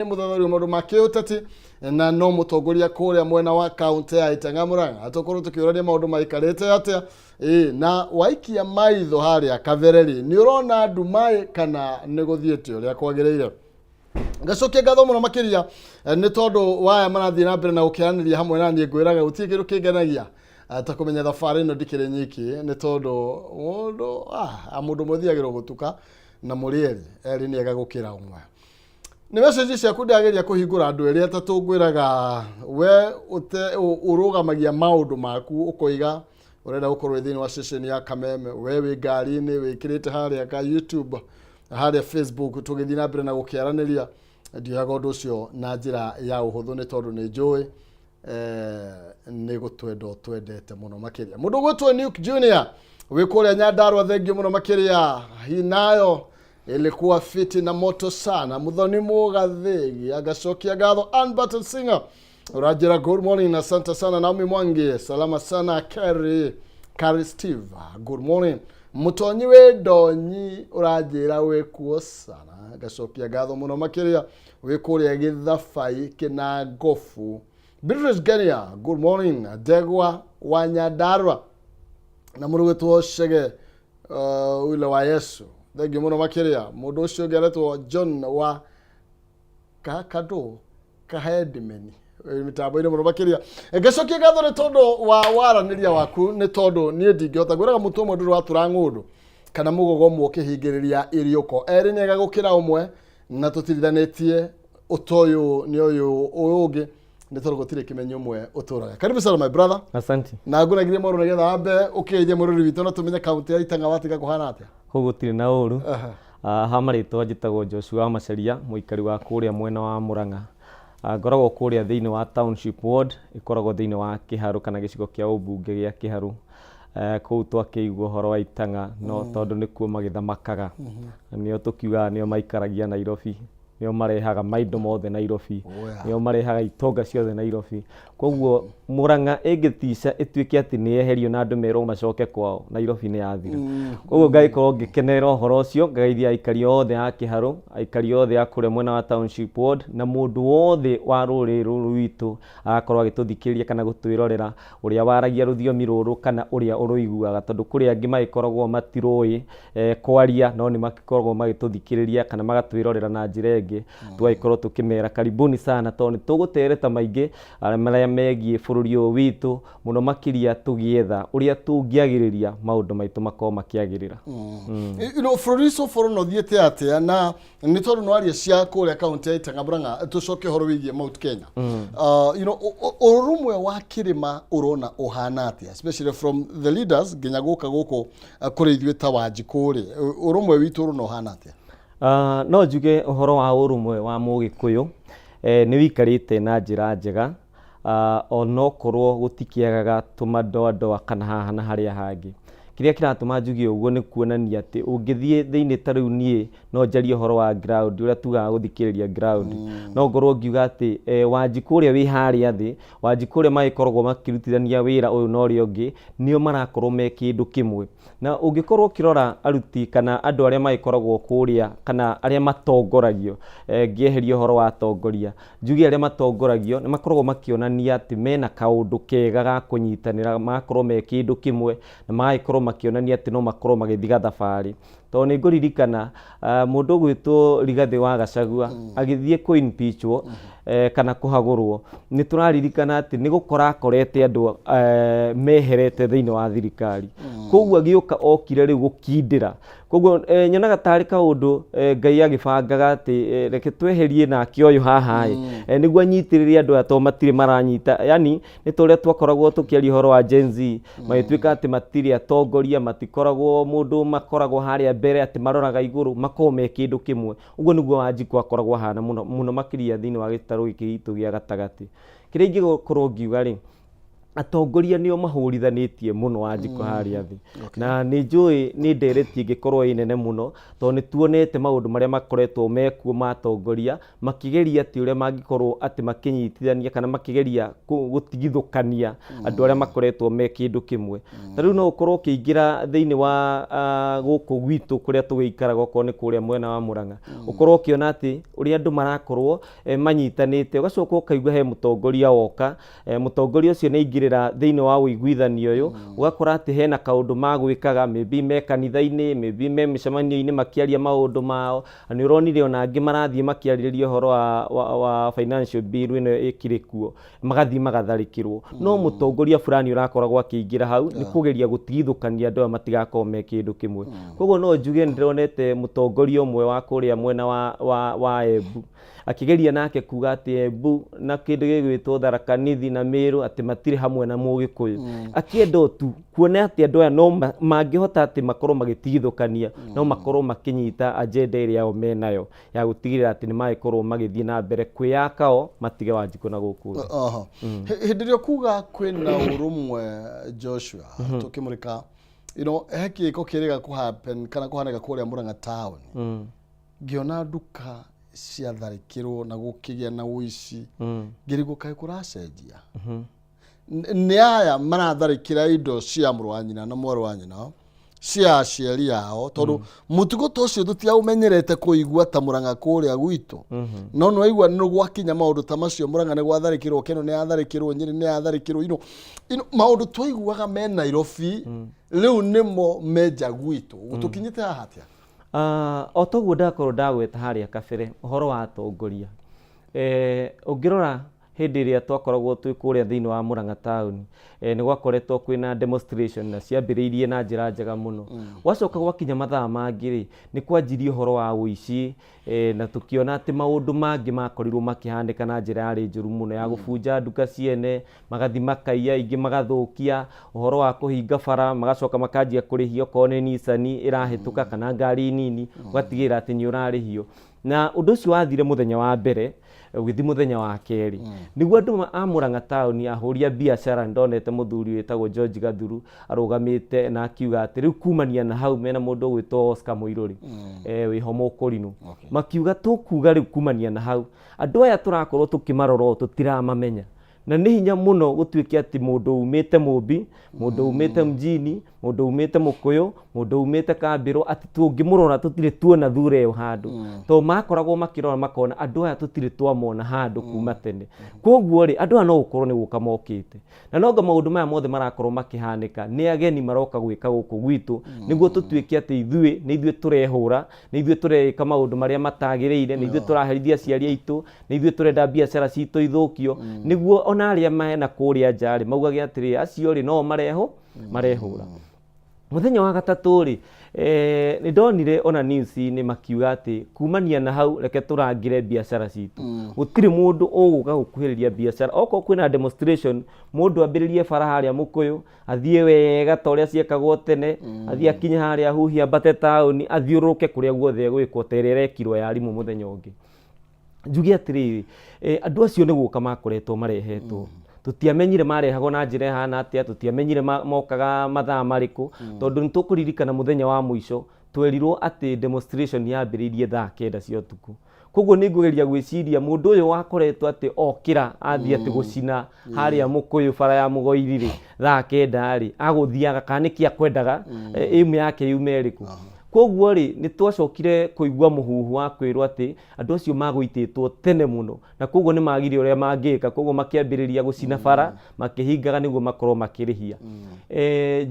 Mũthathari wa maũndũ ma kĩũteti na no mũtongoria kũrĩa mwena wa kaũntĩ ya Itenga Murang'a. Tũkorwo tũkĩũrania maũndũ maikarĩte atĩa ĩĩ, na waikia maitho harĩa kabere rĩ, nĩ ũrona nduma kana nĩ gũthiĩte ũrĩa kwagĩrĩire? Ngacokia ngatho mũno makĩria nĩ tondũ waya marathiĩ na mbere na gũkĩaranĩria hamwe na niĩ. Ngwĩraga gũtirĩ kĩndũ kĩngenagia ta kũmenya thabarĩ ĩno ndikĩrĩ nyiki, nĩ tondũ mũndũ ũmwe thiagĩrwo gũtuka na mũrĩ erĩ, erĩ nĩ ega gũkĩra ũmwe. Nĩ message ciaku ndageria kũhingũra andũ erĩ atatũ. Ngwĩraga we ũrũgamagia maũndũ maku, ũkoiga ũrenda gũkorwo wĩ thĩinĩ wa station ya Kameme, we wĩ ngari-inĩ wĩkĩrĩte harĩa ka YouTube, harĩa Facebook, tũgĩthiĩ na mbere na gũkĩaranĩria. Ndioyaga ũndũ ũcio na njĩra ya ũhũthũ, nĩ tondũ nĩ njũĩ nĩ gũtwenda ũtwendete mũno makĩria. Mũndũ ũgwĩtwo Nuke Junior wĩ kũrĩa Nyandarua, thengio mũno makĩria. Hinayo ilikuwa fiti na moto sana. Muthoni Mugathigi agacokia ngatho. Ann Barton Singer ũranjĩra good morning na asante sana. Naomi Mwangi, salama sana. Kerry Kari Steve, good morning. Mutonyi wĩ ndonyi ũranjĩra wĩ kuo sana, ngacokia ngatho mũno makĩria, wĩ kũrĩa Gĩthabai Kĩnangobu. Beatrice Genia, good morning. Ndegwa wa Nyandarua na mũrũgĩtwo Chege ule wa Yesu, thengio mũno makĩria. Mũndũ ũcio ũngĩ aretwo John wa Kandũ Kahendimeni mĩtambo-inĩ mũno makĩria. Ngacokia ngatho nĩ tondũ wa waranĩria waku, nĩ tondũ niĩ ndingĩhota. Ngwĩraga mũtũ ũmwe ndũrĩ watura ng'ũndũ kana mũgogo ũmwe ũkĩhingĩrĩria iriũko. Erĩ nĩ ega gũkĩra ũmwe, na tũtirithanĩtie ũtoyũ nĩ ũyũ ũyũ ũngĩ, nĩ tondũ gũtirĩ kĩmenyo ũmwe ũtũraga. Karibu sana, my brother. Asante. Na ngũragirie mũno nĩgetha wambe ũkĩgeithie mũrũri witũ na tũmenye kaunti ya Itang'a watiga kũhana atĩa. Kũu gũtirĩ na ũru. Ha marĩtwa njĩtagwo Joshua wa Macharia, mũikari wa kũrĩa mwena wa Murang'a. Ngoragwo kũrĩa thĩinĩ wa Township Ward, ĩkoragwo thĩinĩ wa Kĩharũ kana gĩcigo kĩa ũmbunge gĩa Kĩharũ. Kũu twakĩigua ũhoro wa Itang'a no tondũ nĩkuo magĩthamakaga. Nĩo tũkiugaga nĩo maikaragia Nairobi, nĩo marehaga maindo mothe Nairobi, nĩo marehaga itonga ciothe Nairobi. Koguo Murang'a ĩngĩtica ĩtuĩke atĩ nĩ yeherio na andũ merwo macoke kwao, Nairobi nĩ yathira. Koguo ngagĩkorwo ngĩkenerera ũhoro ũcio, ngageithia aikari othe a Kĩharũ, aikari othe a kũrĩa mwena wa Township Ward, na mũndũ wothe wa rũrĩrĩ rũrũ rwitũ agakorwo agĩtũthikĩrĩria kana gũtwĩrorera, ũrĩa waragia rũthiomi rũrũ kana ũrĩa ũrũiguaga, tondũ kũrĩ angĩ magĩkoragwo matirũĩ kwaria, no nĩ makoragwo magĩtũthikĩrĩria kana magatwĩrorera na njĩra ĩngĩ. Tũgagĩkorwo tũkĩmera karibuni sana, tondũ nĩ tũgũtereta maingĩ marĩa megiĩ bũrũri ũyũ witũ, mũno makĩria tũgĩetha ũrĩa tũngĩagĩrĩria maũndũ maitũ makorwo makĩagĩrĩra. Bũrũri so far no thiĩte atĩa? Na nĩ tondũ no aria cia kũrĩa kaunti ya Itang'a Murang'a, tũcoke ũhoro wĩgiĩ Mount Kenya. Ũrũmwe wa kĩrĩma ũrona ũhana atĩa, especially from the leaders nginya gũka gũkũ kũrĩ ithuĩ ta Wanjikũ rĩ, ũrũmwe witũ ũrona ũhana atĩa? No njuge ũhoro wa ũrũmwe wa mũgĩkũyũ nĩ wĩikarĩte na njĩra njega, onokorwo gũtikĩagaga tũmadoadoa kana haha na harĩa hangĩ. Kĩrĩa kĩratũma njuge ũguo nĩ kuonania atĩ ũngĩthiĩ thĩinĩ, ta rĩu niĩ no njarie ũhoro wa ground, ũrĩa tugaga gũthikĩrĩria ground, no ngorwo ngiuga atĩ Wanjikũ ũrĩa wĩ harĩa thĩ, Wanjikũ ũrĩa magĩkoragwo makĩrutithania wĩra ũyũ na ũrĩa ũngĩ, nĩo marakorwo me kĩndũ kĩmwe. Na ũngĩkorwo ũkĩrora aruti kana andũ arĩa magĩkoragwo kũrĩa kana arĩa matongoragio, ngĩeheria ũhoro wa atongoria, njuge arĩa matongoragio nĩ makoragwo makĩonania atĩ mena kaũndũ kega ga kũnyitanĩra, magakorwo me kĩndũ kĩmwe na magagĩkorwo makĩonania atĩ no makorwo magĩthiĩ gathabarĩ. Tondũ nĩ ngũririkana mũndũ ũgwĩtwo Rigathĩ wa Gachagua agĩthiĩ kũ impeachwo kana kũhagũrwo, nĩ tũraririkana atĩ nĩ gũkora akorete andũ meherete thĩinĩ wa thirikari. Koguo agĩũka okire rĩu gũkindĩra. Koguo nyonaga tarĩ kaũndũ Ngai agĩbangaga atĩ reke tweherie nake ũyũ haha ĩ, nĩguo anyitĩrĩre andũ aya tondũ matirĩ maranyita. Yani nĩ ta ũrĩa twakoragwo tũkĩaria ũhoro wa Gen Z, magĩtuĩka atĩ matirĩ atongoria, matikoragwo mũndũ makoragwo harĩa mbere atĩ maroraga igũrũ, makoragwo me kĩndũ kĩmwe. Ũguo nĩguo Wanjikũ akoragwo ahana mũno mũno makĩria thĩinĩ wa gĩtarũ gĩkĩ gitũ gĩa gatagatĩ. Kĩrĩa ingĩkorwo ngiuga rĩ, Atongoria nĩo mahũrithanĩtie mũno Wanjikũ harĩa thĩ. Na nĩ njũĩ nĩ ndereti ĩngĩkorwo ĩ nene mũno, tondũ nĩ tuonete maũndũ marĩa makoretwo mekuo ma atongoria makĩgeria atĩ ũrĩa mangĩkorwo atĩ makĩnyitithania kana makĩgeria gũtigithũkania andũ arĩa makoretwo me kĩndũ kĩmwe. Ta rĩu no ũkorwo ũkĩingĩra thĩinĩ wa gũkũ gwitũ kũrĩa tũgĩikaraga, okorwo nĩ kũrĩa mwena wa Mũrang'a, ũkorwo ũkĩona atĩ ũrĩa andũ marakorwo manyitanĩte, ũgacoka ũkaigua he mũtongoria woka. Mũtongoria ũcio nĩ aingĩrĩra thĩinĩ wa ũiguithanio ũyũ, ũgakora atĩ hena kaũndũ magwĩkaga, maybe me kanitha-inĩ, maybe me mĩcemanio-inĩ makĩaria maũndũ mao, na nĩ ũronire ona angĩ marathiĩ makĩarĩrĩria ũhoro wa financial bill ĩno ĩkĩrĩ kuo, magathiĩ magatharĩkĩrwo. No mũtongoria fulani ũrakoragwo akĩingĩra hau nĩ kũgeria gũtigithũkania andũ aya matigakorwo me kĩndũ kĩmwe. Koguo no njuge nĩ ndĩronete mũtongoria ũmwe wa kũrĩa mwena wa Embu, akĩgeria nake kuga atĩ Embu na kĩndũ gĩgwĩtwo Tharaka Nithi na Meru atĩ matirĩ hamwe na Mũgĩkũyũ, akĩenda o tu kuona atĩ andũ aya no mangĩhota atĩ makorwo magĩtigithũkania, no makorwo makĩnyita agenda ĩrĩa o menayo ya gũtigĩrĩra atĩ nĩ magĩkorwo magĩthiĩ na mbere kwĩyaka o matige Wanjikũ na gũkũ thĩ. Oho. Hĩndĩ ĩrĩa ũkuga kwĩna ũrũmwe, Joshua, tũkĩmũrĩka he kĩko kĩrĩga kũ happen kana kũhanĩka kũrĩa Mũrang'a town, ngĩona nduka ciatharĩkĩrwo na gũkĩgĩa na ũici, ngĩrigwo kaĩ kũracenjia. Nĩ aya maratharĩkĩra indo cia mũrũ wa nyina na mwarĩ wa nyina, cia aciari ao, tondũ mũtugo ta ũcio tũtiaũmenyerete kũigua ta Mũrang'a kũrĩa gwitũ, no nĩwaigua nĩ gwakinya maũndũ ta macio, Mũrang'a nĩ gwatharĩkĩrwo, Keno nĩ yatharĩkĩrwo, Nyĩrĩ nĩ yatharĩkĩrwo, maũndũ twaiguaga me Nairobi rĩu nĩmo menja gwitũ. Tũkinyĩte haha atĩa? O toguo ndakorwo ndagweta harĩa kabere ũhoro wa atongoria, ũngĩrora hĩndĩ ĩrĩa twakoragwo twĩ kũrĩa thĩinĩ wa Murang'a taũni, nĩ gwakoretwo kwĩna demonstration na ciambĩrĩirie na njĩra njega mũno. Gwacoka gwakinya mathaa mangĩ rĩ, nĩ kwanjirie ũhoro wa ũici, na tũkĩona atĩ maũndũ mangĩ makorirwo makĩhanĩka na njĩra yarĩ njũru mũno ya gũbunja nduka ciene, magathiĩ makaiya, ingĩ magathũkia, ũhoro wa kũhinga bara, magacoka makanjia kũrĩhia okorwo nĩ Nissan ĩrahĩtũka kana ngari nini, ũgatigĩrĩra atĩ nĩ ũrarĩhio. Na ũndũ ũcio wathire mũthenya wa mbere, ũgĩthiĩ mũthenya wa kerĩ. Nĩguo andũ a Murang'a taũni, ahũri a biacara, nĩ ndonete mũthuri wĩtagwo George Gathuru arũgamĩte na akiuga atĩ rĩu kumania na hau mena mũndũ ũgwĩtwo Oscar Mũirũrĩ, wĩho Mũkũrinũ. Makiuga tũkuga rĩu kumania na hau, andũ aya tũrakorwo tũkĩmarora ũũ tũtiramamenya. Na nĩ hinya mũno gũtuĩke atĩ mũndũ umĩte Mũmbi, mũndũ umĩte mjini, mũndũ umĩte Mũkũyũ, mũndũ umĩte Kambĩrũ, atĩ tũngĩmũrora tũtirĩ tuona thura ĩyo handũ. Tondũ makoragwo makĩrora makona andũ aya tũtirĩ twamona handũ kuma tene. Koguo rĩ, andũ aya no gũkorwo nĩ gũka mokĩte. Na nonga maũndũ maya mothe marakorwo makĩhanĩka nĩ ageni maroka gwĩka gũkũ gwitũ, nĩguo tũtuĩke atĩ ithuĩ nĩ ithuĩ tũrehũra, nĩ ithuĩ tũreĩka maũndũ marĩa matagĩrĩire, nĩ ithuĩ tũraherithia aciari aitũ, nĩ ithuĩ tũrenda biacara citũ ithũkio, nĩguo ona arĩa mena kũrĩa nja rĩ maugage atĩrĩ, acio rĩ no mareho marehũra. Mũthenya wa gatatũ rĩ, nĩ ndonire ona news-inĩ makiuga atĩ kumania na hau reke tũrangĩre biacara citũ. Gũtirĩ mũndũ ũgũka gũkuhĩrĩria biacara, okorwo kwĩna demonstration, mũndũ ambĩrĩrie bara harĩa Mũkũyũ, athiĩ wega ta ũrĩa ciekagwo tene, athiĩ akinye harĩa ahuhie ambate taũni, athiũrũrũke kũrĩa guothe egwĩkwo ta ĩrĩa ĩrekirwo ya arimũ mũthenya ũngĩ. Njuge atĩrĩrĩ, andũ acio nĩ gũka makoretwo marehetwo. Tũtiamenyire marehagwo na njĩra ĩhana atĩa, tũtiamenyire mokaga mathaa marĩkũ, tondũ nĩ tũkũririkana mũthenya wa mũico twerirwo atĩ demonstration yambĩrĩirie thaa 9 cia ũtukũ. Koguo nĩ ngũgeria gwĩciria mũndũ ũyũ wakoretwo atĩ okĩra athiĩ atĩ gũcina harĩa Mũkũyũ bara ya Mũgoiri rĩ, thaa 9 rĩ, agũthiaga kana nĩkĩ akwendaga aim yake yume ĩrĩkũ. Koguo rĩ, nĩ twacokire kũigua mũhuhu wa kwĩrwo atĩ andũ acio magũitĩtwo tene mũno, na koguo nĩ magire ũrĩa mangĩka, koguo makĩambĩrĩria gũcina bara, makĩhingaga nĩguo makorwo makĩrĩhia.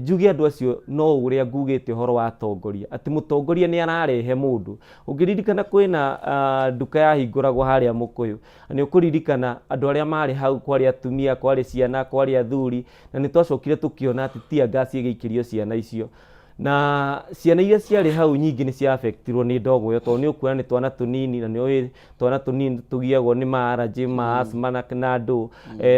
Njuge andũ acio no ũrĩa ngugĩte ũhoro wa atongoria, atĩ mũtongoria nĩ ararehe mũndũ. Ũngĩririkana kwĩna nduka yahingũragwo harĩa Mũkũyũ, na nĩ ũkũririkana andũ arĩa marĩ hau, kwarĩ atumia, kwarĩ ciana, kwarĩ athuri, na nĩ twacokire tũkĩona atĩ tear gas ĩgĩikĩrio ciana icio. Na ciana iria ciarĩ hau nyingĩ nĩ cia affectirwo nĩ ndogo ĩyo, tondũ nĩ ũkuona nĩ twana tũnini, na nĩ ũĩ twana tũnini tũgiagwo nĩ ma allergy, ma asthma na ndũ.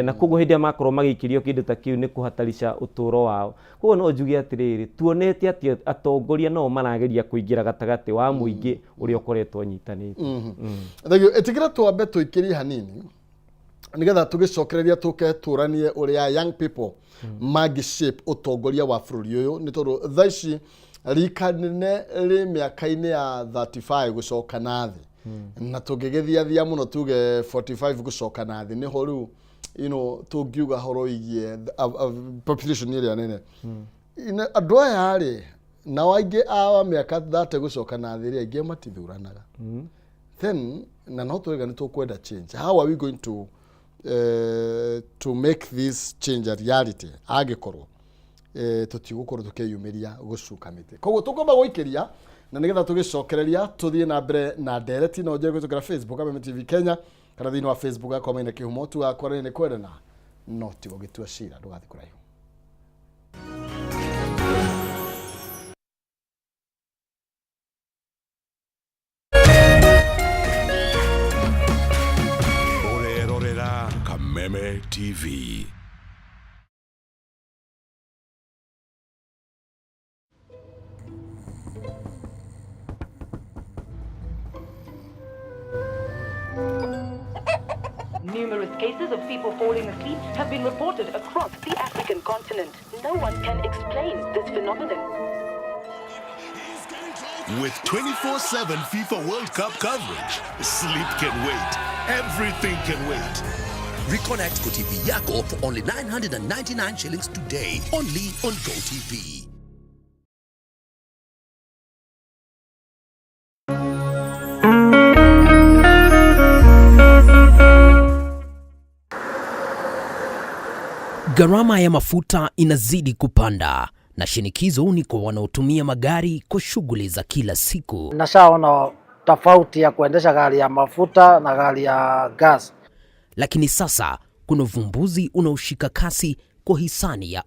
Na koguo hĩndĩ ĩrĩa makorwo magĩikĩrio kĩndũ ta kĩu nĩ kũhatarisha ũtũro wao. Koguo no njuge atĩrĩrĩ, tuonete atĩ atongoria no marageria kũingĩra gatagatĩ wa mũingĩ ũrĩa ũkoretwo ũnyitanĩte. Thank you. Ĩtĩkĩra twambe tũikĩrie hanini. Nigetha tũgĩcokereria tũke tũranie ũrĩa young people mangĩ shape ũtongoria wa bũrũri ũyũ, nĩ tondũ thaa ici rika nene rĩ mĩaka-inĩ ya 35 gũcoka na thĩ, na tũngĩgĩthiathia mũno tuge 45 gũcoka na thĩ, nĩho rĩu tũngiuga horo wĩgiĩ population ĩrĩa nene. Andũ aya rĩ, nao aingĩ a mĩaka 30 gũcoka na thĩ rĩ, aingĩ matithuranaga. Then na no tũrega nĩ tũkwenda change. How are we going to make this change a reality angĩkorwo tũtigũkorwo tũkĩyumĩria gũcuka mĩtĩ? Koguo tũkwamba gũikĩria na nĩgetha tũgĩcokereria tũthiĩ na mbere na ndereti no njĩre kũhĩtũkĩra Facebook Kameme TV Kenya, kana thĩinĩ wa Facebook yakwa Maina Kĩhumo. Tugakwarania nĩ kwendana no ti gũgĩtua cira. Ndũgathiĩ kũraihu. Ũrerorera Kameme TV. Numerous cases of people falling asleep have been reported across the African continent. No one can explain this phenomenon. With 24/7 FIFA World Cup coverage, sleep can wait. Everything can wait. Reconnect GoTV yako for only 999 shillings today. Only on GoTV. Gharama ya mafuta inazidi kupanda na shinikizo ni kwa wanaotumia magari kwa shughuli za kila siku. Nashaona tofauti ya kuendesha gari ya mafuta na gari ya gas. Lakini sasa kuna uvumbuzi unaoshika kasi kwa hisani ya